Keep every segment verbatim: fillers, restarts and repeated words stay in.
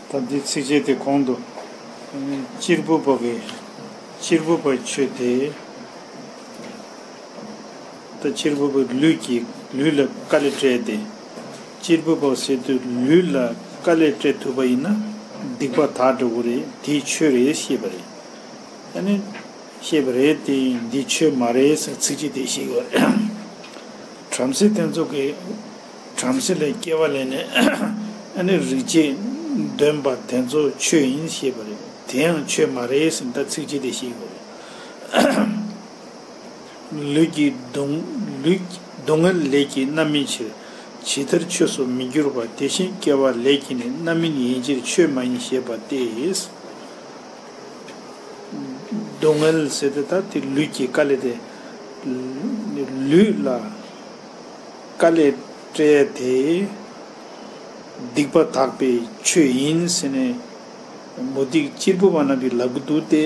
ད་འདི་ཚིགས་བཅད་དེ་གོང་དུ། གཅེར་བུ་པ་གི། གཅེར་བུ་པའི་ཆོས་དེ། ད་གཅེར་བུ་པའི་ལུས་ཀྱི། ལུས་ལ་དཀའ་ལས་སྤྲད་དེ། གཅེར་བུ་པ་ཟེར་དུས་ལུས་ལ་དཀའ་ལས་སྤྲད་ཐུབ་པ་ཡིན་ན་སྡིག་པ་དག་འགྲོ་གི་རེད། དེའི་ཆོས་རེད་ཞེས་པ་རེད། ཨ་ནི། ཞེས་པ་རེད་དེ། འདི་ཆོས་མ་རེད་ཟེར་ཚིགས་བཅད་དེ་བཤད་ཡོད་རེད། བྲམ་ཟེ་དེ་ཚོ་གིས། བྲམ་ཟེ་ལ་སྐྱེ་བ་ལེན་ནས། ཨ་ནི་རིགས་བརྒྱས་འདོན་པ་དེ་ཚོ་ཆོས་ཡིན་ཞེས་པ་རེད། དེ་ཡང་ཆོས་མ་རེད་ཟེར་ད་ཚིགས་བཅད་དེ་བཤད་ཡོད་རེད། ལུས་ཀྱི་སྡུག་ལུས་སྡུག་བསྔལ་ལས་ཀྱིས་རྣམ་སྨིན་ཕྱིར། ཇི་ལྟར་ཆོས་སུ་མི་འགྱུར་བ། དེ་བཞིན་སྐྱེ་བ་ལས་ཀྱིས་ནི། རྣམ་སྨིན་ཡིན་ཕྱིར་ཆོས་མ་ཡིན་ཞེས་པ་སྟེ། སྡུག་བསྔལ་ཟེར་དེ་ད་དེ་ལུས་ཀྱི་དཀའ་ལས་དེ། ལུས་ལ་དཀའ་ལས་སྤྲད་དེ། སྡིག་པ་དག་པའི་ཆོས་ཡིན་ཟེར་ནས་མུ་སྟེགས་གཅེར་བུ་པ་རྣམས་ཀྱིས་ལབ་ཀྱི་འདུག་སྟེ།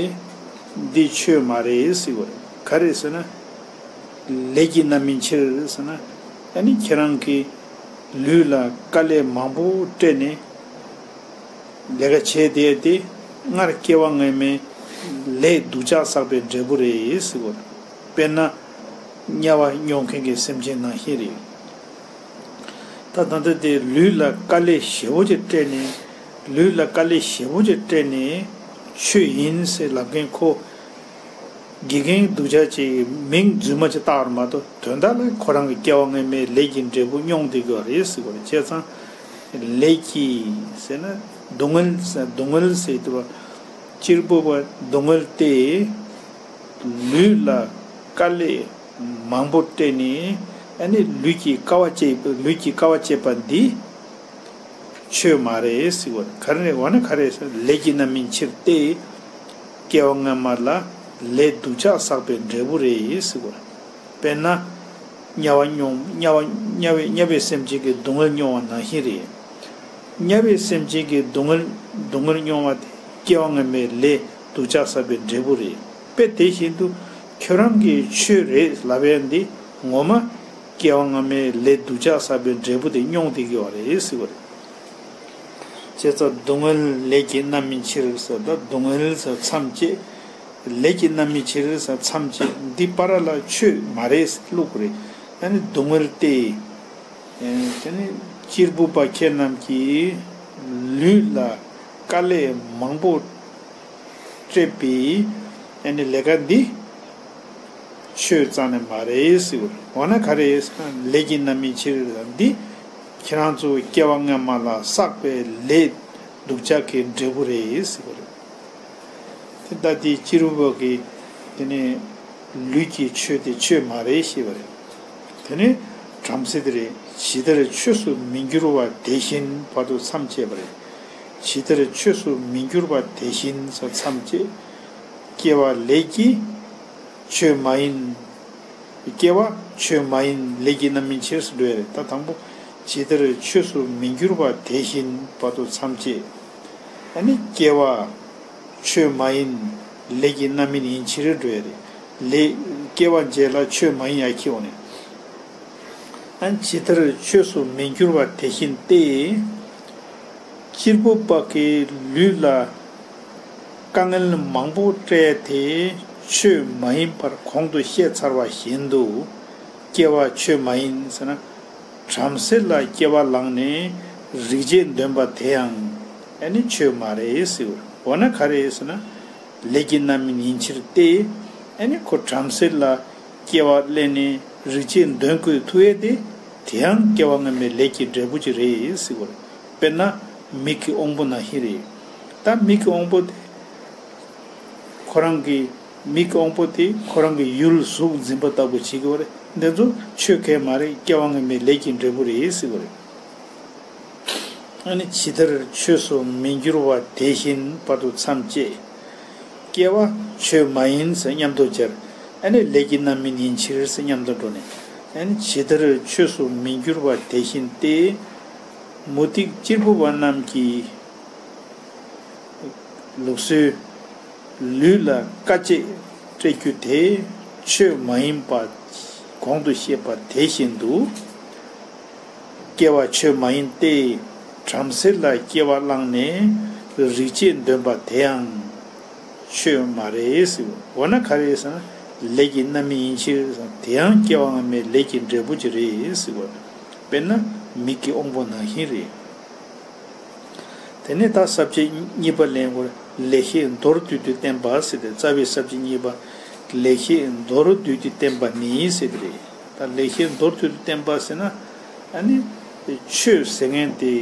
འདི་ཆོས་མ་རེད་ཟེར་བ་རེད། ག་རེ་ཟེར་ན། ལས་ཀྱིས་རྣམ་སྨིན་ཕྱིར་ཟེར་ན། ཨ་ནི་ཁྱེད་རང་གིས་ལུས་ལ་དཀའ་ལས་མང་པོ་སྤྲད་ནས། ལས་ཀ་བྱས་བསྡད་དེ། སྔར་སྐྱེ་བ་སྔ་མའི་ལས་སྡུག་ཅག་བསགས་པའི་འབྲས་བུ་རེད་ཟེར་བ་རེད། དཔེར་ན། དམྱལ་བ་མྱོང་མཁན་གྱི་སེམས་ཅན་ནང་བཞིན་རེད། ད་ད་ལྟ་དེ་ལུས་ལ་དཀའ་ལས་ཞེ་པོ་ཅིག་སྤྲད་ནས། ལུས་ལ་དཀའ་ལས་ཞེ་པོ་ཅིག་སྤྲད་ནས་ཆོས་ཡིན་ཟེར་ལབ་མཁན་ཁོ། དགེ་རྒན་སྡུག་ཅག་ཅིག་མིང་རྫུན་མ་ཅིག་བཏགས་པ་མ་གཏོགས། དོན་དག་ལ་ཁོ་རང་གི་སྐྱེ་བ་སྔ་མའི་ལས་ཀྱི་འབྲས་བུ་མྱོང་བསྡད་ཀྱི་ཡོད་རེད་ཟེར་བ་རེད། བྱས་ཙང་ལས་ཀྱིས་ཟེར་ན། སྡུག་བསྔལ་ཟེར། སྡུག་བསྔལ་ཟེར་དུས། གཅེར་བུ་པ་སྡུག་བསྔལ་སྟེ། ལུས་ལ་དཀའ་ལས་མང་པོ་སྤྲད་ནས། ཨ་ནི་ལུས་ཀྱི་དཀའ་བ་སྤྱད། ལུས་ཀྱི་དཀའ་བ་སྤྱད་པ་འདི་ཆོས་མ་རེད་ཟེར་བ་རེད། ག་རེ་རེད། འོ་ན་ག་རེ་ཟེར། ལས་ཀྱིས་རྣམ་སྨིན་ཕྱིར་ཏེ། སྐྱེ་བ་སྔ་མ་ལ་ལས་སྡུག་ཅག་བསགས་པའི་འབྲས་བུ་རེད་ཟེར་བ་རེད། དཔེར་ན། དམྱལ་བ་མྱོང་། དམྱལ་བ་དམྱལ་བའི་དམྱལ་བའི་སེམས་ཅན་གྱི་སྡུག་བསྔལ་མྱོང་བ་ནང་བཞིན་རེད། དམྱལ་བའི་སེམས་ཅན་གྱི་སྡུག་བསྔལ། སྡུག་བསྔལ་མྱོང་བ་དེ་སྐྱེ་བ་སྔ་མའི་ལས་སྡུག་ཅག་བསགས་པའི་འབྲས་བུ་རེད། དཔེ་དེ་བཞིན་དུ་ཁྱོད་རང་གིས་ཆོས་རེད་ལབ་ཡ་འདི་ངོ་མ་སྐྱེ་བ་སྔ་མའི་ལས་སྡུག་ཅག་བསགས་པའི་འབྲས་བུ་དེ་མྱོང་བསྡད་ཀྱི་ཡོད་རེད་ཟེར་བ་རེད། བྱས་ཙང་སྡུག་བསྔལ་ལས་ཀྱིས་རྣམ་སྨིན་ཕྱིར་ཟེར། ད་སྡུག་བསྔལ་ཟེར་མཚམས་བཅད། ལས་ཀྱིས་རྣམ་སྨིན་ཕྱིར་ཟེར་མཚམས་བཅད། འདི་བར་ལ་ཆོས་མ་རེད་ཟེར་བླུགས་པ་རེད། ཨ་ནི་སྡུག་བསྔལ་སྟེ། ཨེ། དེ་ནི་གཅེར་བུ་པ་ཁྱེད་རྣམས་ཀྱིས་ལུས་ལ་དཀའ་ལས་མང་པོ་སྤྲད་པའི་ཨ་ནི་ལས་ཀ་འདི་ཆོས་རྩ་ནས་མ་རེད་ཟེར་བ་རེད། འོ་ན་ག་རེ་ཟེར་ན། ལས་ཀྱིས་རྣམ་སྨིན་ཕྱིར་ཟེར། འདི་ཁྱེད་རང་ཚོ་སྐྱེ་བ་སྔ་མ་ལ་བསགས་པའི་ལས་སྡུག་ཅག་གི་འབྲས་བུ་རེད་ཟེར་བ་རེད། དེ་ལྟ་སྟེ་གཅེར་བུ་པ་གིས་དེ་ནས་ལུས་ཀྱི་ཆོས་དེ་ཆོས་མ་རེད་ཞེས་པ་རེད། དེ་ནས་བྲམ་ཟེ་དེ་རེད། ཇི་ལྟར་ཆོས་སུ་མི་འགྱུར་བ་དེ་བཞིན་བར་དུ་མཚམས་བཅད་པ་རེད། ཇི་ལྟར་ཆོས་སུ་མི་འགྱུར་བ་དེ་བཞིན་ཟེར་མཚམས་བཅད། སྐྱེ་བ་ལས་ཀྱིས་ཆོས་མ་ཡིན། སྐྱེ་བ་ཆོས་མ་ཡིན་ལས་ཀྱིས་རྣམ་སྨིན་ཕྱིར་ཟེར་འགྲོ་ཡ་རེད། ད་དང་པོ་ཇི་ལྟར་ཆོས་སུ་མི་འགྱུར་བ་དེ་བཞིན་བར་དུ་མཚམས་བཅད། ཨ་ནི་སྐྱེ་བ་ཆོས་མ་ཡིན་ལས་ཀྱིས་རྣམ་སྨིན་ཡིན་ཕྱིར་འགྲོ་ཡ་རེད། ལས་སྐྱེ་བ་རྗེས་ལ་ཆོས་མ་ཡིན་ཡ་ཁྱེར་འོང་ནས། ཨ་ནི་ཇི་ལྟར་ཆོས་སུ་མི་འགྱུར་བ་དེ་བཞིན་ཏེ། གཅེར་བུ་པ་གིས་ལུས་ལ་དཀའ་ངལ་མང་པོ་སྤྲད་དེ་ཆོས་མ་ཡིན་པར་གོང་དུ་བཤད་ཚར་བ་བཞིན་དུ་སྐྱེ་བ་ཆོས་མ་ཡིན་ཟེར་ན། བྲམ་ཟེ་ལ་སྐྱེ་བ་བླངས་ནས་རིགས་བརྒྱས་འདོན་པ་དེ་ཡང་ཨ་ནི་ཆོས་མ་རེད་ཟེར་བ། འོ་ན་ག་རེ་ཟེར་ན། ལས་ཀྱིས་རྣམ་སྨིན་ཡིན་ཕྱིར་ཏེ། ཨ་ནི་ཁོ་བྲམ་ཟེ་ལ་སྐྱེ་བ་ལེན་ནས་རིགས་བརྒྱས་འདོན་དགོས་ཐུག་ཡས་དེ། དེ་ཡང་སྐྱེ་བ་སྔ་མའི་ལས་ཀྱི་འབྲས་བུ་ཅིག་རེད་ཟེར་བ་རེད། དཔེར་ན་མིག་གི་དབང་པོ་ནང་བཞིན་རེད། ད་མིག་གི་དབང་པོ་དེ། ཁོ་རང་གི་མིག་གི་དབང་པོ་དེ་ཁོ་རང་གི་ཡུལ་གཟུགས་འཛིན་པ་ལྟ་བུ་བྱེད་ཀྱི་ཡོད་རེད། འདི་ཚོ་ཆོས་ཁས་མ་རེད། སྐྱེ་བ་སྔ་མའི་ལས་ཀྱི་འབྲས་བུ་རེད་ཟེར་བ་རེད། ཨ་ནི་ཇི་ལྟར་ཆོས་སུ་མི་འགྱུར་བ་དེ་བཞིན་བར་དུ་མཚམས་བཅད། སྐྱེ་བ་ཆོས་མ་ཡིན་ཟེར་མཉམ་དུ་སྦྱར། ཨ་ནི་ལས་ཀྱིས་རྣམ་སྨིན་ཡིན་ཕྱིར་ཟེར་མཉམ་དུ་འགྲོ་ནས། ཨ་ནི་ཇི་ལྟར་ཆོས་སུ་མི་འགྱུར་བ་དེ་བཞིན་ཏེ། མུ་སྟེགས་གཅེར་བུ་པ་རྣམས་ཀྱི་ལུགས་སྲོལ། ལུས་ལ་དཀའ་སྤྱད་སྤྲད་རྒྱུ་དེ་ཆོས་མ་ཡིན་པ་གོང་དུ་བཤད་པ་དེ་བཞིན་དུ། སྐྱེ་བ་ཆོས་མ་ཡིན་ཏེ། བྲམ་ཟེ་ལ་སྐྱེ་བ་བླངས་ནས་རིག་བྱེད་འདོན་པ་དེའང་ཆོས་མ་རེད་ཟེར། འོ་ན་ག་རེ་ཟེར་ན། ལས་ཀྱི་རྣམ་སྨིན་ཡིན་ཕྱིར། དེའང་སྐྱེ་བ་སྔ་མའི་ལས་ཀྱི་འབྲས་བུ་ཅིག་རེད་ཟེར་བ། དཔེར་ན་མིག་གི་དབང་པོ་ནང་བཞིན་རེད། དེ་ནས་ད་ས་བཅད་གཉིས་པ་ལེན་དགོས། ལེགས་བཤད་མདོར་བསྡུས་ཏེ་བསྟན་པ་ཟེར་ཏེ། རྩ་བའི་ས་བཅད་གཉིས་པ། ལེགས་བཤད་མདོར་བསྡུས་ཏེ་བསྟན་པ་ནི་ཟེར་དེ་རེད། ད་ལེགས་བཤད་མདོར་བསྡུས་ཏེ་བསྟན་པ་ཟེར་ན། ཨ་ནི་ཆོས་ཟེར་མཁན་དེ།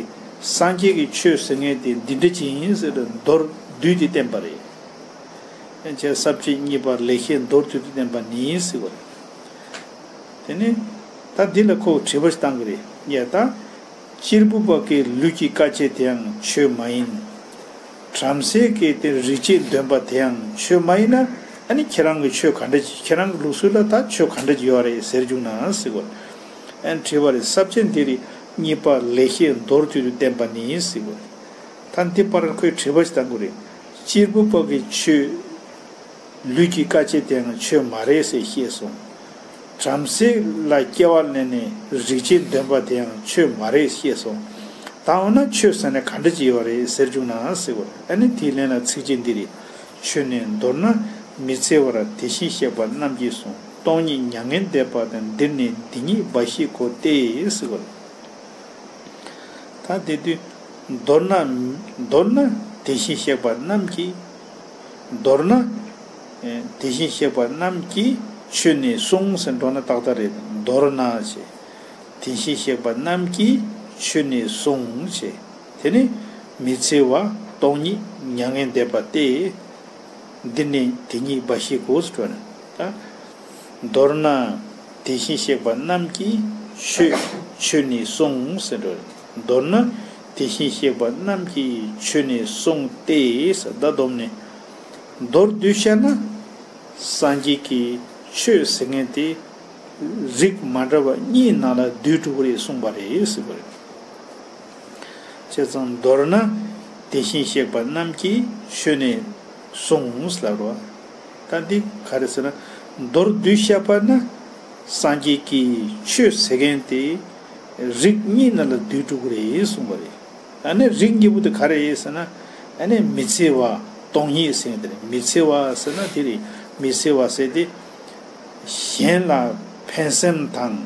སངས་རྒྱས་ཀྱི་ཆོས་ཟེར་མཁན་དེ་འདི་འདྲ་ཅིག་ཡིན་ཟེར་ཏེ་མདོར་བསྡུས་ཏེ་བསྟན་པ་རེད། ཨ་ནི་ས་བཅད་གཉིས་པ་ལེགས་བཤད་མདོར་བསྡུས་ཏེ་བསྟན་པ་ནི་ཟེར་བ་རེད། དེ་ནི་ད་འདི་ལ་ཁོ་དྲི་བ་ཞིག་བཏང་གི་རེད། ཡ་ད། གཅེར་བུ་པ་གི་ལུས་ཀྱི་དཀའ་སྤྱད་དེའང་ཆོས་མ་ཡིན། བྲམ་ཟེ་གི་དེ་རིག་བྱེད་འདོན་པ་དེའང་ཆོས་མ་ཡིན་ན། ཨ་ནི་ཁྱེད་རང་གི་ཆོས་ག་འདྲ་ཅིག་ཁྱེད་རང་གི་ལུགས་སྲོལ་ལ་ད་ཆོས་ག་འདྲ་ཅིག་ཡོད་རེད་ཟེར་བྱུང་ན་ཟེར་བ། ཨ་ནི་དྲི་བ་རེད། ས་བཅད་འདི་རེད། གཉིས་པ་ལེགས་བཤད་མདོར་བསྡུས་ཏེ་བསྟན་པ་ནི་ཟེར་བ། ད་འདི་པར་ཁོས་དྲི་བ་ཞིག་བཏང་གི་རེད། གཅེར་བུ་པ་གི་ཆོས། ལུས་ཀྱི་དཀའ་སྤྱད་དེའང་ཆོས་མ་རེད་ཟེར་བཤད་སོང་། བྲམ་ཟེ་ལ་སྐྱེ་བ་ལེན་ནས་རིག་བྱེད་འདོན་པ་དེའང་ཆོས་མ་རེད་བཤད་སོང་། ད་འོ་ན་ཆོས་ཟེར་ན་ག་འདྲ་ཅིག་ཡོད་རེད་ཟེར་བྱུང་ན་ཟེར་བ། ཨ་ནི་དེའི་ལན་ལ་ཚིགས་བཅད་འདི་རེད། ཆོས་ནི་མདོར་ན་མི་འཚེ་བར་དེ་བཞིན་གཤེགས་པ་རྣམས་ཀྱིས་གསུངས། སྟོང་ཉིད་མྱ་ངན་འདས་པ་དང་། འདིར་ནི་འདི་ཉིད་འབའ་ཞིག་གོ་སྟེ་ཟེར་བ། ད་དེ་དུས་མདོར་ན། མདོར་ན་དེ་བཞིན་གཤེགས་པ་རྣམས་ཀྱིས། མདོར་ན། ཨེ། དེ་བཞིན་གཤེགས་པ་རྣམས་ཀྱིས་ཆོས་ནི་གསུངས་ཟེར་འགྲོ་ན་ཏག་ཏག་རེད། མདོར་ན་ཞེས། དེ་བཞིན་གཤེགས་པ་རྣམས་ཀྱིས་ཆོས་ནི་གསུངས་ཞེས། དེ་ནི་མི་འཚེ་བ། སྟོང་ཉིད། མྱ་ངན་འདས་པ་སྟེ། འདིར་ནི་དེ་ཉིད་འབའ་ཞིག་གོ་ཟེར་འགྲོ་ན། ད། མདོར་ན་དེ་བཞིན་གཤེགས་པ་རྣམས་ཀྱིས་ཆོས། ཆོས་ནི་གསུངས་ཟེར་འགྲོ། མདོར་ན་དེ་བཞིན་གཤེགས་པ་རྣམས་ཀྱིས་ཆོས་ནི་གསུངས་ཏེ་ཟེར། ད་སྡོམ་ནས་མདོར་བསྡུས་བཤད་ན། སངས་རྒྱས་ཀྱི་ཆོས་ཟེར་མཁན་དེ་རིགས་མ་འདྲ་བ་གཉིས་ནང་ལ་འདུས་འགྲོ་གི་རེད་གསུངས་པ་རེད་ཟེར་བ་རེད། བྱས་ཙང་མདོར་ན་དེ་བཞིན་གཤེགས་པ་རྣམས་ཀྱིས་ཆོས་ནི་གསུངས་ལབ་རོ། ད་འདི་ག་རེ་ཟེར་ན། མདོར་བསྡུས་བཤད་པ་ན་སངས་རྒྱས་ཀྱི་ཆོས་ཟེར་མཁན་དེ་རིགས་གཉིས་ནང་ལ་འདུས་འགྲོ་གི་རེད་གསུངས་པ་རེད། ཨ་ནི་རིགས་གཉིས་པོ་དེ་ག་རེ་ཡིན་ཟེར་ན། ཨ་ནི་མི་འཚེ་བ། སྟོང་ཉིད་ཟེར་མཁན་དེ་རེད། མི་འཚེ་བ་ཟེར་ན་དེ་རེད། མི་འཚེ་བ་ཟེར་དེ། གཞན་ལ་ཕན་སེམས་དང་།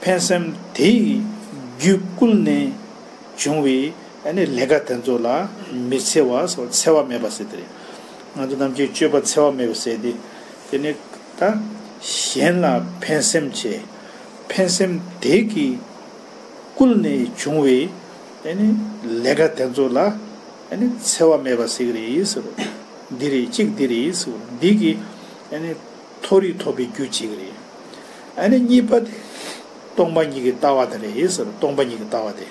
ཕན་སེམས་དེའི་རྒྱུས་བསྐུལ་ནས་བྱུང་བའི་ཨ་ནི་ལས་ཀ་དེ་ཚོ་ལ་མི་འཚེ་བ་ཟེར། འཚེ་བ་མེད་པ་ཟེར་དེ་རེད། ང་ཚོ་ནམ་རྒྱུན་སྤྱོད་པ་འཚེ་བ་མེད་པ་ཟེར་དེ། དེ་ནི་ད་གཞན་ལ་ཕན་སེམས་བྱེད། ཕན་སེམས་དེ་གིས་བསྐུལ་ནས་བྱུང་བའི་ཨ་ནི་ལས་ཀ་དེ་ཚོ་ལ་ཨ་ནི་འཚེ་བ་མེད་པ་ཟེར་གི་རེད་ཟེར། འདི་རེད། གཅིག་འདི་རེད་ཟེར། འདི་གིས་ཨ་ནི་མཐོ་རིས་ཐོབ་པའི་རྒྱུ་བྱེད་ཀྱི་རེད། ཨ་ནི་གཉིས་པ་དེ་སྟོང་པ་ཉིད་ཀྱི་ལྟ་བ་དེ་རེད་ཟེར། སྟོང་པ་ཉིད་ཀྱི་ལྟ་བ་དེ།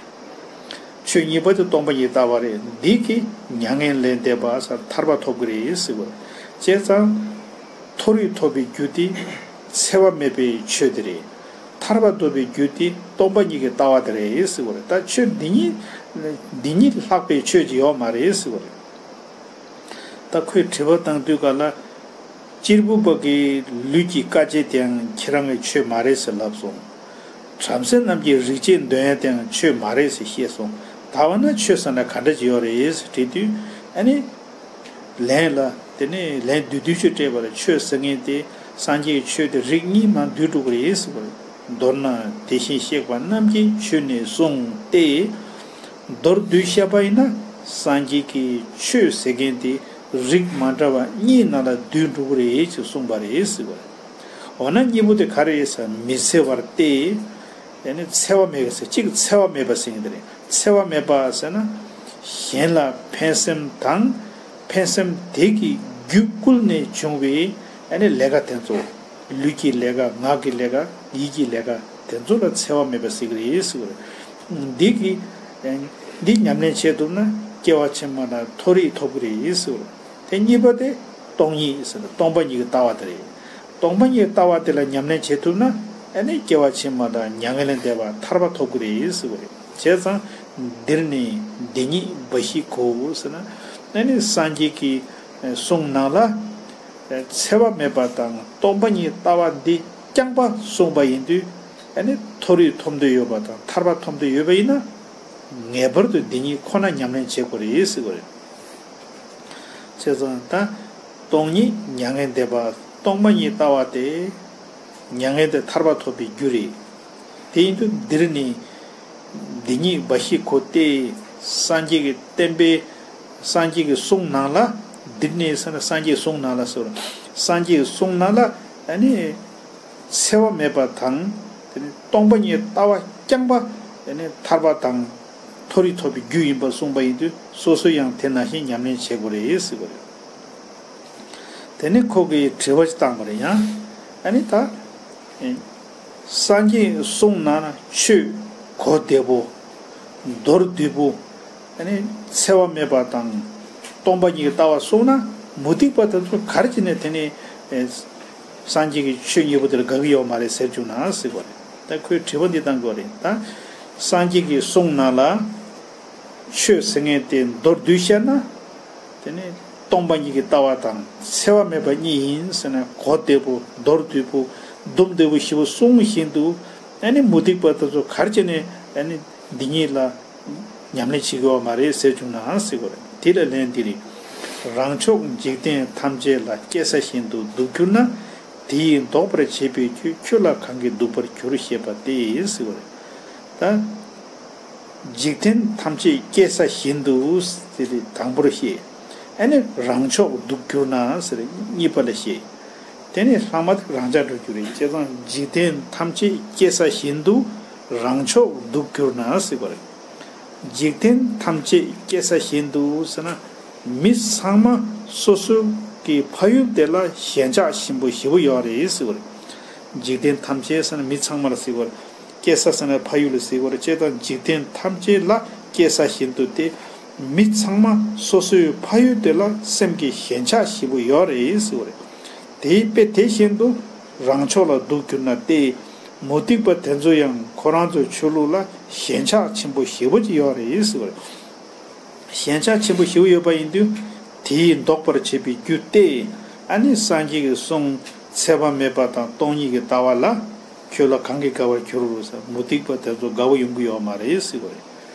ཆོས་གཉིས་པ་དེ་སྟོང་པ་ཉིད་ཀྱི་ལྟ་བ་རེད། འདི་གིས་མྱ་ངན་ལས་འདས་པ་ཟེར་ཐར་པ་ཐོབ་ཀྱི་རེད་ཟེར་བ། བྱས་ཙང་མཐོ་རིས་ཐོབ་པའི་རྒྱུ་དེ་འཚེ་བ་མེད་པའི་ཆོས་དེ་རེད། ཐར་པ་ཐོབ་པའི་རྒྱུ་དེ་སྟོང་པ་ཉིད་ཀྱི་ལྟ་བ་དེ་རེད་ཟེར་བ་རེད། ད་ཆོས་འདི་གཉིས། འདི་གཉིས་ལྷག་པའི་ཆོས་ཅིག་ཡོད་མ་རེད་ཟེར་བ་རེད། ད་ཁོས་དྲི་བ་བཏང་དུས་ག་ལ། གཅེར་བུ་པ་གི་ལུས་ཀྱི་དཀའ་སྤྱད་དེའང་ཁྱེད་རང་གི་ཆོས་མ་རེད་ཟེར་ལབ་སོང་། བྲམ་ཟེ་རྣམས་ཀྱིས་རིག་བྱེད་འདོན་ཡ་དེའང་ཆོས་མ་རེད་ཟེར་བཤད་སོང་། ད་འོ་ན་ཆོས་ཟེར་ན་ག་འདྲ་ཅིག་ཡོད་རེད་ཟེར་དྲིས་དུས། ཨ་ནི་ལན་ལ། དེ་ནས་ལན་བདུན་བདུན་ཅུ་སྤྲད་པར་ཆོས་ཟེར་མཁན་དེ་སངས་རྒྱས་ཀྱི་ཆོས་དེ་རིགས་གཉིས་ནང་འདུས་འགྲོ་གི་རེད་ཟེར་བ་རེད། མདོར་ན་དེ་བཞིན་གཤེགས་པ་རྣམས་ཀྱིས་ཆོས་ནི་གསུངས་ཏེ། མདོར་བསྡུས་བཤད་པ་ཡིན་ན་སངས་རྒྱས་ཀྱི་ཆོས་ཟེར་མཁན་དེ་རིགས་མ་འདྲ་བ་གཉིས་ནང་ལ་འདུས་འགྲོ་གི་རེད་ཅེས་གསུངས་པ་རེད་ཟེར་བ་རེད། འོ་ན་གཉིས་པོ་དེ་ག་རེ་རེད་ཟེར་ན་མི་འཚེ་བར་ཏེ། ཡང་ན་འཚེ་བ་མེད་པ་ཟེར། གཅིག་འཚེ་བ་མེད་པ་ཟེར་གྱི་འདི་རེད། འཚེ་བ་མེད་པ་ཟེར་ན། གཞན་ལ་ཕན་སེམས་དང་། ཕན་སེམས་དེ་གིས་རྒྱུ་བསྐུལ་ནས་བྱུང་བའི་ཨ་ནི་ལས་ཀ་དེ་ཚོ། ལུས་ཀྱི་ལས་ཀ། ངག་གི་ལས་ཀ། ཡིད་ཀྱི་ལས་ཀ་དེ་ཚོ་ལ་འཚེ་བ་མེད་པ་ཟེར་གྱི་རེད་ཟེར་བ་རེད། འདི་གིས། འདི་ཉམས་ལེན་བྱེད་ཐུབ་ན་སྐྱེ་བ་ཕྱི་མ་ལ་མཐོ་རིས་ཐོབ་ཀྱི་རེད་ཟེར་བ་རེད། དེ་གཉིས་པ་དེ་སྟོང་ཉིད་ཟེར་ན་སྟོང་པ་ཉིད་ཀྱི་ལྟ་བ་དེ་རེད། སྟོང་པ་ཉིད་ཀྱི་ལྟ་བ་དེ་ལ་ཉམས་ལེན་བྱེད་ཐུབ་ན་ཨ་ནི་སྐྱེ་བ་ཕྱི་མ་དང་མྱ་ངན་ལས་འདས་པ་ཐར་པ་ཐོབ་ཀྱི་རེད་ཟེར་བ་རེད། བྱས་ཙང་འདིར་ནི་འདི་ཉིད་འབའ་ཞིག་གོ་ཟེར་ན། ཨ་ནི་སངས་རྒྱས་ཀྱི་གསུང་ནང་ལ་འཚེ་བ་མེད་པ་དང་སྟོང་པ་ཉིད་ཀྱི་ལྟ་བ་འདི་རྐྱང་པ་གསུངས་པ་ཡིན་དུས། ཨ་ནི་མཐོ་རིས་ཐོབ་འདོད་ཡོད་པ་དང་ཐར་པ་ཐོབ་འདོད་ཡོད་པ་ཡིན་ན། ངེས་པར་དུ་འདི་ཉིད་ཁོ་ན་ཉམས་ལེན་བྱེད་དགོས་རེད་ཟེར་དགོས་རེད། བྱས་ཙང་ད་སྟོང་ཉིད་མྱ་ངན་འདས་པ་སྟོང་པ་ཉིད་ལྟ་བ་སྟེ། མྱ་ངན་འདས་ཐར་པ་ཐོབ་པའི་རྒྱུ་རེད། དེ་ཡིན་དུས་འདིར་ནི་འདི་ཉིད་འབའ་ཞིག་གོ་སྟེ། སངས་རྒྱས་ཀྱི་བསྟན་པའི་སངས་རྒྱས་ཀྱི་གསུང་ནང་ལ། འདིར་ནི་ཟེར་ན་སངས་རྒྱས་གསུང་ནང་ལ་ཟེར། སངས་རྒྱས་གསུང་ནང་ལ་ཨ་ནི་འཚེ་བ་མེད་པ་དང་། དེ་ནི་སྟོང་པ་ཉིད་ལྟ་བ་རྐྱང་པ་ཨ་ནི་ཐར་པ་དང་མཐོ་རིས་ཐོབ་པའི་རྒྱུ་ཡིན་པར་གསུངས་པ་ཡིན་དུས། སོ་སོས་ཡང་དེ་ནང་བཞིན་ཉམས་ལེན་བྱེད་དགོས་རེད་ཟེར་བ་རེད། དེ་ནས་ཁོ་གིས་དྲི་བ་ཞིག་བཏང་བ་རེད་ཡང་། ཨ་ནི་ད། སངས་རྒྱས་གསུང་ནང་ན་ཆོས་གོ་བདེ་པོ། མདོར་བསྡུས་པོ། ཨ་ནི་འཚེ་བ་མེད་པ་དང་སྟོང་པ་ཉིད་ཀྱི་ལྟ་བ་གསུངས་ན། མུ་སྟེགས་པ་དེ་ཚོ་ག་རེ་བྱས་ནས་དེ་ནི་སངས་རྒྱས་ཀྱི་ཆོས་གཉིས་པོ་དེར་དགའ་གི་ཡོད་མ་རེད་ཟེར་བཅུག་ན་ཟེར་བ་རེད། ད་ཁོས་དྲི་བ་འདི་བཏང་དགོས་རེད་ད། སངས་རྒྱས་ཀྱི་གསུང་ནང་ལ། ཆོས་ཟེར་མཁན་དེ་མདོར་བསྡུས་བཤད་ན། དེ་ནི་སྟོང་པ་ཉིད་ཀྱི་ལྟ་བ་དང་འཚེ་བ་མེད་པ་གཉིས་ཡིན་ཟེར་ན། གོ་བདེ་པོ། མདོར་བསྡུས་པོ། སྡོམ་བདེ་པོ་ཞེ་པོ་གསུངས་བཞིན་དུ། ཨ་ནི་མུ་སྟེགས་པ་དེ་ཚོ་ག་རེ་བྱས་ནས་ཨ་ནི་འདི་ཉིད་ལ་ཉམས་ལེན་བྱེད་ཀྱི་ཡོད་མ་རེད་ཟེར་བཅུག་ན་ཟེར་དགོས་རེད། དེ་ལ་ལན་འདི་རེད། རང་ཕྱོགས་འཇིག་རྟེན་ཐམས་ཅད་ལ་སྐྱེ་ས་བཞིན་དུ་འདུག་གྱུར་ན། དེ་ཡིས་ལྡོག་པར་བྱེད་པའི་རྒྱུ། ཁྱོད་ལ་གང་གིས་འདུག་པར་འགྱུར་ཞེས་པ་སྟེ་ཟེར་བ་རེད་ད། འཇིག་རྟེན་ཐམས་ཅད་སྐྱེ་ས་བཞིན་དུ་ཟེར་ཏེ་དང་པོར་བཤད། ཨ་ནི་རང་ཕྱོགས་འདུག་གྱུར་ན་ཟེར་གཉིས་པ་ལ་བཤད། དེ་ནས་ལྷག་མ་དེ་རང་འཇགས་འགྲོ་རྒྱུ་རེད། བྱས་ཙང་འཇིག་རྟེན་ཐམས་ཅད་སྐྱེ་ས་བཞིན་དུ་རང་ཕྱོགས་འདུག་གྱུར་ན་ཟེར་བ་རེད། འཇིག་རྟེན་ཐམས་ཅད་སྐྱེ་ས་བཞིན་དུ་ཟེར་ན། མི་ཚང་མ་སོ་སོ་གི་ཕ་ཡུལ་དེ་ལ་ཞེན་ཆགས་ཆེན་པོ་ཞེ་པོ་ཡོད་རེད་ཟེར་བ་རེད། འཇིག་རྟེན་ཐམས་ཅད་ཟེར་ན་མི་ཚང་མ་ལ་ཟེར་བ་རེད། སྐྱེ་ས་ཟེར་ན་ཕ་ཡུལ་ལ་ཟེར་བ་རེད། བྱས་ཙང་འཇིག་རྟེན་ཐམས་ཅད་ལ་སྐྱེ་ས་བཞིན་དུ་སྟེ། མི་ཚང་མ་སོ་སོའི་ཕ་ཡུལ་དེ་ལ་སེམས་ཀྱི་ཞེན་ཆགས་ཞེ་པོ་ཡོད་རེད་ཟེར་བ་རེད། དེའི་དཔེ་དེ་བཞིན་དུ་རང་ཕྱོགས་ལ་འདུག་གྱུར་ན་སྟེ། མུ་སྟེགས་པ་དེ་ཚོ་ཡང་ཁོ་རང་ཚོའི་ཆོས་ལུགས་ལ་ཞེན་ཆགས་ཆེན་པོ་ཞེ་པོ་ཅིག་ཡོད་རེད་ཟེར་བ་རེད། ཞེན་ཆགས་ཆེན་པོ་ཞེ་པོ་ཡོད་པ་ཡིན་དུས། དེ་ཡིས་ལྡོག་པར་བྱེད་པའི་རྒྱུ་སྟེ། ཨ་ནི་སངས་རྒྱས་ཀྱི་གསུང་འཚེ་བ་མེད་པ་དང་སྟོང་ཉིད་ཀྱི་ལྟ་བ་ལ། ཁྱོད་ལ་གང་གིས་དགའ་བར་འགྱུར་ཟེར། མུ་སྟེགས་པ་དེ་ཚོ་དགའ་བོ་ཡོང་གི་ཡོད་མ་རེད་ཟེར་བ་རེད།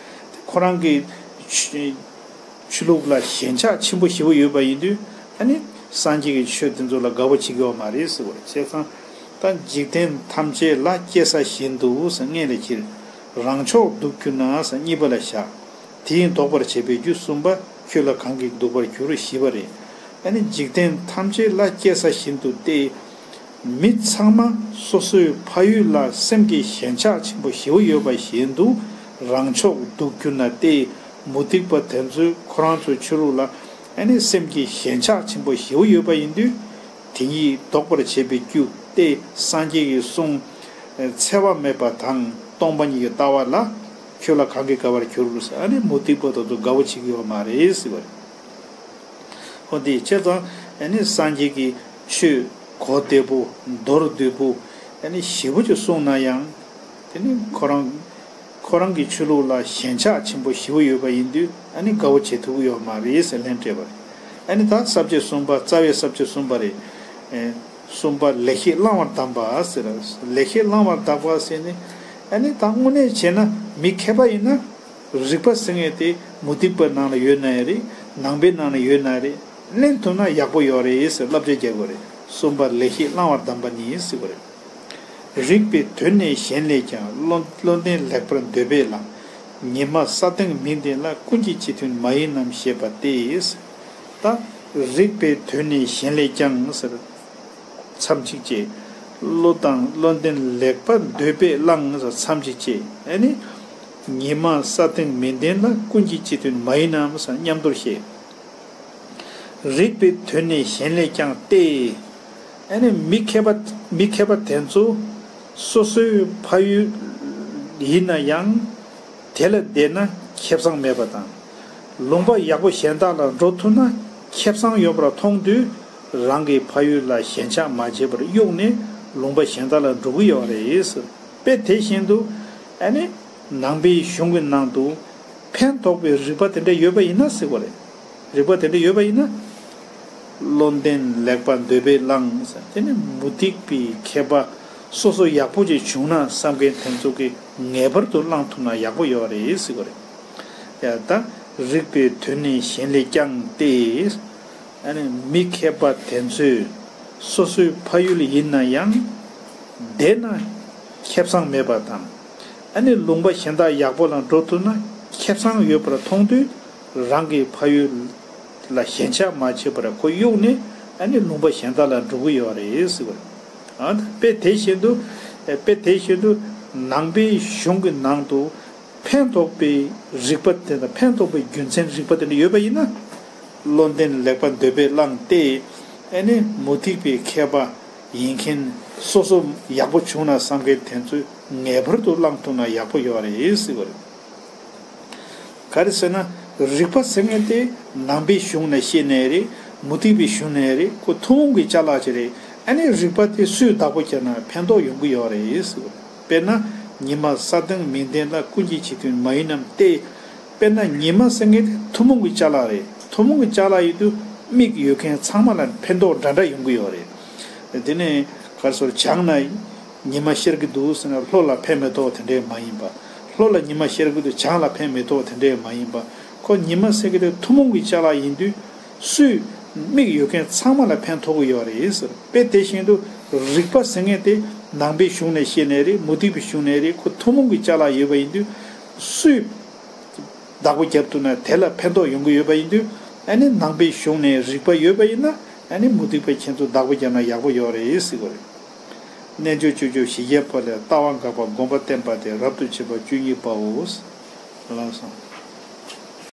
དེ་ཁོ་རང་གི་ཆོས་ཆོས་ལུགས་ལ་ཞེན་ཆགས་ཆེན་པོ་ཞེ་པོ་ཡོད་པ་ཡིན་དུས། ཨ་ནི་སངས་རྒྱས་ཀྱི་ཆོས་དེ་ཚོ་ལ་དགའ་བོ་བྱེད་ཀྱི་ཡོད་མ་རེད་ཟེར་བ་རེད། བྱས་ཙང་ད་འཇིག་རྟེན་ཐམས་ཅད་ལ་སྐྱེ་ས་བཞིན་དུ་ཟེར་སྔོན་ལ་ཁྱེར། རང་ཕྱོགས་འདུག་གྱུར་ན་ཟེར་གཉིས་པ་ལ་བཞག། དེ་ཡིས་ལྡོག་པར་བྱེད་པའི་རྒྱུ་གསུམ་པ། ཁྱོད་ལ་གང་གིས་འདུག་པར་འགྱུར་ཞེས་པ་རེད། ཨ་ནི་འཇིག་རྟེན་ཐམས་ཅད་ལ་སྐྱེ་ས་བཞིན་དུ་སྟེ། མི་ཚང་མ་སོ་སོའི་ཕ་ཡུལ་ལ་སེམས་ཀྱི་ཞེན་ཆགས་ཆེན་པོ་ཞེ་པོ་ཡོད་པ་བཞིན་དུ། རང་ཕྱོགས་འདུག་གྱུར་ན་སྟེ། མུ་སྟེགས་པ་དེ་ཚོས་ཁོ་རང་ཚོའི་ཆོས་ལུགས་ལ་ཨ་ནི་སེམས་ཀྱི་ཞེན་ཆགས་ཆེན་པོ་ཞེ་པོ་ཡོད་པ་ཡིན་དུས། དེ་ཉིད་ལྡོག་པར་བྱེད་པའི་རྒྱུ་སྟེ། སངས་རྒྱས་ཀྱི་གསུང་འཚེ་བ་མེད་པ་དང་སྟོང་པ་ཉིད་ཀྱི་ལྟ་བ་ལ། ཁྱོད་ལ་གང་གིས་དགའ་བར་འགྱུར་ཟེར། ཨ་ནི་མུ་སྟེགས་པ་དེ་ཚོ་དགའ་བོ་བྱེད་ཀྱི་ཡོད་མ་རེད་ཟེར་བ་རེད། འོ་དེ་བྱས་ཙང་ཨ་ནི་སངས་རྒྱས་ཀྱི་ཆོས་གོ་བདེ་པོ། མདོར་བསྡུས་པོ། ཨ་ནི་ཞེ་པོ་ཅིག་གསུངས་ན་ཡང་། དེ་ནི་ཁོ་རང་ཁོ་རང་གི་ཆོས་ལུགས་ལ་ཞེན་ཆགས་ཆེན་པོ་ཞེ་པོ་ཡོད་པ་ཡིན་དུས། ཨ་ནི་དགའ་བོ་བྱེད་ཐུབ་ཀྱི་ཡོད་མ་རེད་ཟེར་ལན་སྤྲད་པ་རེད། ཨ་ནི་ད་ས་བཅད་གསུམ་པ། རྩ་བའི་ས་བཅད་གསུམ་པ་རེད། ཨེ། གསུམ་པ་ལེགས་བཤད་བླང་བར་གདམས་པ་ཟེར། ལེགས་བཤད་བླང་བར་གདམས་པ་ཟེར་ནི། ཨ་ནི་ད་དངོས་གནས་བྱས་ན་མི་མཁས་པ་ཡིན་ན། རིགས་པ་ཟེར་མཁན་དེ་མུ་སྟེགས་པའི་ནང་ལ་ཡོད་ན་ཡང་རེད། ནང་པའི་ནང་ལ་ཡོད་ན་རེད། ལེན་ཐུབ་ན་ཡག་པོ་ཡོད་རེད་ཟེར་བསླབ་བྱ་རྒྱག་དགོས་རེད། གསུམ་པ་ལེགས་བཤད་བླང་བར་གདམས་པ་ནི་ཟེར་དགོས་རེད། རིགས་པའི་དོན་ནི་གཞན་ལས་ཀྱང་། བློ་བློ་ལྡན་ལེགས་པར་འདོད་པས་བླང་། ཉི་མ་ས་སྟེང་མི་ལྡན་ལ། ཀུན་གྱི་སྤྱི་མཐུན་མ་ཡིན་ནམ་ཞེས་པ་སྟེ། ད་རིགས་པའི་དོན་ནི་གཞན་ལས་ཀྱང་ཟེར། མཚམས་གཅིག་བཅད། བློ་དང་བློ་ལྡན་ལེགས་པར་འདོད་པས་བླང་ཟེར། མཚམས་གཅིག་བཅད། ཨ་ནི། ཉི་མ་ས་སྟེང་མི་ལྡན་ལ། ཀུན་གྱི་སྤྱི་མཐུན་མ་ཡིན་ནམ་ཟེར། མཉམ་དུ་བཤད། རིགས་པའི་དོན་ནི་གཞན་ལས་ཀྱང་སྟེ། ཨ་ནི་མི་མཁས་པ་མི་མཁས་པ་དེ་ཚོ་སོ་སོའི་ཕ་ཡུལ་ཡིན་ན་ཡང་། དེ་ལ་བསྡད་ན་ཁེ་བཟང་མེད་པ་དང་། ལུང་པ་ཡག་པོ་གཞན་དག་ལ་འགྲོ་ཐུབ་ན་ཁེ་བཟང་ཡོད་པར་མཐོང་དུས། རང་གི་ཕ་ཡུལ་ལ་ཞེན་ཆགས་མ་བྱས་པར་གཡུགས་ནས་ལུང་པ་གཞན་དག་ལ་འགྲོ་གི་ཡོད་རེད། དཔེ་དེ་བཞིན་དུ། ཨ་ནི། ནང་པའི་གཞུང་གི་ནང་དུ་ཕན་ཐོགས་པའི་རིགས་པ་དེ་འདྲ་ཡོད་པ་ཡིན་ན་ཟེར་བ་རེད། རིགས་པ་དེ་འདྲ་ཡོད་པ་ཡིན་ན། བློ་ལྡན་ལེགས་པར་འདོད་པས་བླང་ཟེར། དེ་ནི་མུ་སྟེགས་པའི་མཁས་པ་སོ་སོ་ཡག་པོ་ཅིག་བྱུང་ན་བསམ་མཁན་དེ་ཚོ་གིས་ངེས་པར་དུ་བླང་ཐུབ་ན་ཡག་པོ་ཡོད་རེད་ཟེར་བ་རེད། ཡ་ད་རིགས་པའི་དོན་ནི་གཞན་ལས་ཀྱང་སྟེ། ཨ་ནི་མི་མཁས་པ་དེ་ཚོས་སོ་སོའི་ཕ་ཡུལ་ཡིན་ན་ཡང་། བསྡད་ན་ཁེ་བཟང་མེད་པ་དང་། ཨ་ནི་ལུང་པ་གཞན་དག་ཡག་པོ་ལ་འགྲོ་ཐུབ་ན་ཁེ་བཟང་ཡོད་པར་མཐོང་དུས། རང་གི་ཕ་ཡུལ་ལ་ཞེན་ཆགས་མ་བྱས་པར་ཁོ་གཡུགས་ནས་ཨ་ནི་ལུང་པ་གཞན་དག་ལ་འགྲོ་གི་ཡོད་རེད་ཟེར་བ་རེད། ཨ་དཔེ་དེ་བཞིན་དུ། དཔེ་དེ་བཞིན་དུ་ནང་པའི་གཞུང་གི་ནང་དུ་ཕན་ཐོགས་པའི་རིགས་པ་དེ་དང་ཕན་ཐོགས་པའི་རྒྱུ་མཚན་རིགས་པ་དེ་འདྲ་ཡོད་པ་ཡིན་ན། བློ་ལྡན་ལེགས་པ་འདོད་པས་བླངས་ཏེ། ཨ་ནི་མུ་སྟེགས་པའི་མཁས་པ་ཡིན་མཁན་སོ་སོ་ཡག་པོ་བྱུང་ན་བསམ་མཁན་དེ་ཚོས་ངེས་པར་དུ་བླངས་ཐུབ་ན་ཡག་པོ་ཡོད་རེད་ཟེར་བ་རེད། ག་རེ་ཟེར་ན། རིགས་པ་ཟེར་མཁན་དེ་ནང་པའི་གཞུང་ནས་བཤད་ནའི་རེད། མུ་སྟེགས་པའི་གཞུང་ནས་རེད། ཁོ་ཐུན་མོང་གི་ཅ་ལག་ཅིག་རེད། ཨ་ནི་རིགས་པ་དེ་སུས་བདག་པོ་བརྒྱབ་ན་ཕན་ཐོགས་ཡོང་གི་ཡོད་རེད་ཟེར་བ་རེད། དཔེར་ན། ཉི་མ་ས་སྟེང་མི་ལྡན་ལ། ཀུན་གྱིས་བྱེད་དོན་མ་ཡིན་ནམ་སྟེ། དཔེར་ན་ཉི་མ་ཟེར་མཁན་དེ་ཐུན་མོང་གི་ཅ་ལག་རེད། ཐུན་མོང་གི་ཅ་ལག་ཡིན་དུས་མིག་ཡོད་མཁན་ཚང་མ་ལ་ཕན་ཐོགས་འདྲ་འདྲ་ཡོང་གི་ཡོད་རེད། དེ་ནས་ག་རེ་ཟེར། བྱང་ན་ཉི་མ་ཤར་གྱི་འདུག་ཟེར་ན་ལྷོ་ལ་ཕན་མི་ཐོགས་དེ་འདྲས་མ་ཡིན་པ། ལྷོ་ལ་ཉི་མ་ཤར་གྱི་འདུག་བྱང་ལ་ཕན་མི་ཐོགས་དེ་འདྲས་མ་ཡིན་པ། ཁོ་ཉི་མ་ཟེར་གྱི་དེ་ཐུན་མོང་གི་ཅ་ལག་ཡིན་དུས། སུས། མིག་ཡོད་མཁན་ཚང་མ་ལ་ཕན་ཐོགས་ཀྱི་ཡོད་རེད་ཟེར། དཔེ་དེ་བཞིན་དུ་རིགས་པ་ཟེར་མཁན་དེ་ནང་པའི་གཞུང་ནས་བཤད་ནའི་རེད། མུ་སྟེགས་པའི་གཞུང་ནས་རེད། ཁོ་ཐུན་མོང་གི་ཅ་ལག་ཡོད་པ་ཡིན་དུས། སུས་བདག་པོ་བརྒྱབ་ཐུབ་ན་དེ་ལ་ཕན་ཐོགས་ཡོང་གི་ཡོད་པ་ཡིན་དུས། ཨ་ནི་ནང་པའི་གཞུང་ནས་རིགས་པ་ཡོད་པ་ཡིན་ན། ཨ་ནི་མུ་སྟེགས་པ་ཁྱེད་ཚོ་བདག་པོ་བརྒྱབ་ན་ཡག་པོ་ཡོད་རེད་ཟེར་གྱི་རེད། རྣལ་འབྱོར་སྤྱོད་བརྒྱུད་ཞི་བྱེད་པ་ལས། ལྟ་བ་འགགས་པ་སྒོམ་པ་བསྟེན་པ་སྟེ། རབ་ཏུ་བྱེད་པ་བཅུ་གཉིས་པའོ། ལགས་སོ།